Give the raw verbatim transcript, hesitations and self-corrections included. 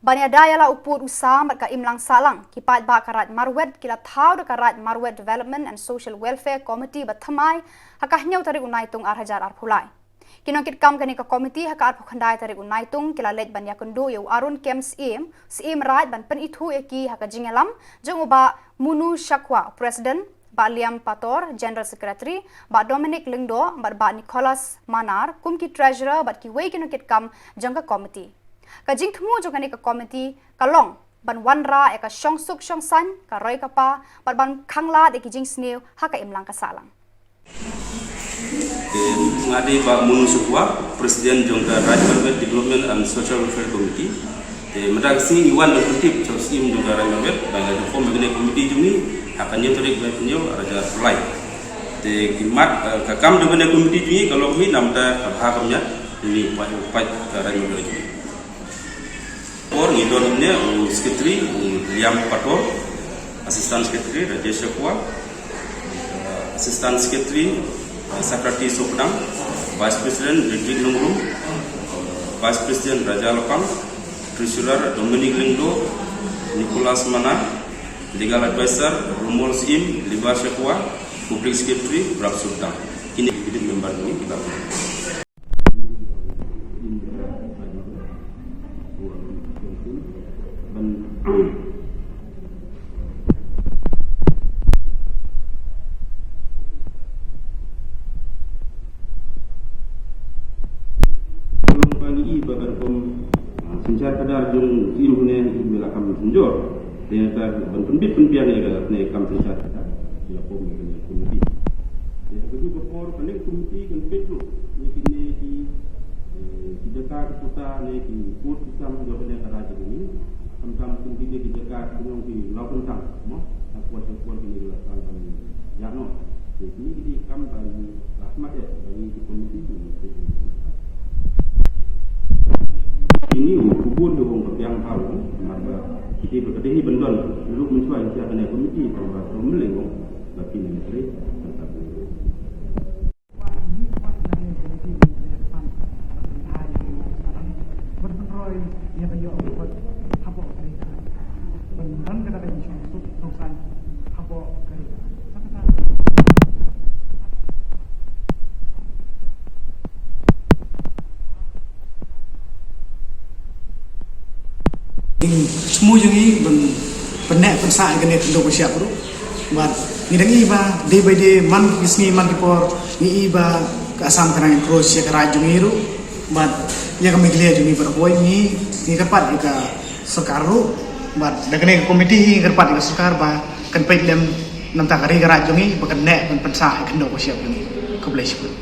Ban ïada ïa la u pud u sam bad ka imlang sahlang, ki paidbah ka Raid Marwet ki la thaw da ka Raid Marwet Development and Social Welfare Committee ba thymmai ha ka hynñiew tarik u Naitung ar hajar arphew lai. Ki nongkitkam kane ka komiti ha ka arphew khyndai tarik u Naitung ki la leit ban ïakynduh ïa u Arun Kem Syiem, Syiem Raid, ban pynithuh ïa ki ha ka jingïalam jong u Bah Monu Shakwa, President, Bah Liam Pator, General Secretary, Bah Dominic Lyngdoh bad Bah Nicholas Manar kum ki Treasurer bad kiwei ki nongkitkam jong ka komiti. Ka jingthmu jong kane ka komiti ka long ban wanrah ïa ka shongsuk shongsaiñ, ka roi ka par bad ban khanglad ïa ki jingsniew ha ka imlang ka sahlang. Te nga dei Bah Monu Shakwa, President jong ka Raid Marwet Development and Social Welfare Committee. Te mynta ka sngi ngi wan da ka tip sha u Syiem jong ka Raid Marwet ba ngi la form ïa kane ka komiti jong ngi ha ka hynñiew tarik u Naitung ar hajar arphew lai. Te ki mat, eh, ka kam jong kane ka komiti jong ngi ka long mih na ka bynta ka bha ka miat jong ngi, paid, paid ka Raid Marwet jong ngi. Por ngi don hangne u Secretary, u Liam Pator, Assistant Secretary Rajesh Shakwa, Assistant Secretary, uh, Sakrati Sopdang, Vice President Ritwik Nongrum, Vice President Raja Lapang, Treasurer Dominic Lyngdoh, Nicholas Manar, Legal Advisor Rumol Syiem, Liba Shakwa, Public Secretary Brap Sopdang. Kine ki member ni kita. Synshar khadar jong u Syiem une i la kham synjor. Te ban pynbit pynbiang ïa kane ka kam synshar khadar ïa ka komiti. Te ha kajuh ka por kane ka komiti kan peit ruh ïa kine ki, eh, ki jaka ki puta ne ki pud ki sam jong kane ka raid jong ngi. Khamtam kum kine ki jaka ki nong ki law kyntang mo. Ha kwar ha kwar kine ki la sdang ban ïa noh. Te kine ki dei ki kam ba ngi la khmat ïa ba ngi ki komiti ngi peit. Ini u kubur di wong ka biang hau, maka kita berkata ini bendon, duduk mencuai kita kena komiti, kalau tak meleng wong, bagi menteri, tetap. Jingthmu jong ngi ban pynneh pynsah ïa kane ka khyndew ka shyiap ruh. Bad ngi dang i ba day by day, man ki sngi man ki por, ngi i ba ka Assam ka nang encroach ïa ka raid jong ngi ruh. Bad ïa ka Meghalaya jong ngi bad kawei ngi, ngi kyrpad ïa ka sorkar ruh. Bad da kane ka komiti ngi kyrpad ïa ka sorkar ba kan peit lem namar ka ri ka raid jong ngi ba kan neh ban pynsah ïa ka khyndew ka shyiap jong ngi. Khublei shibun.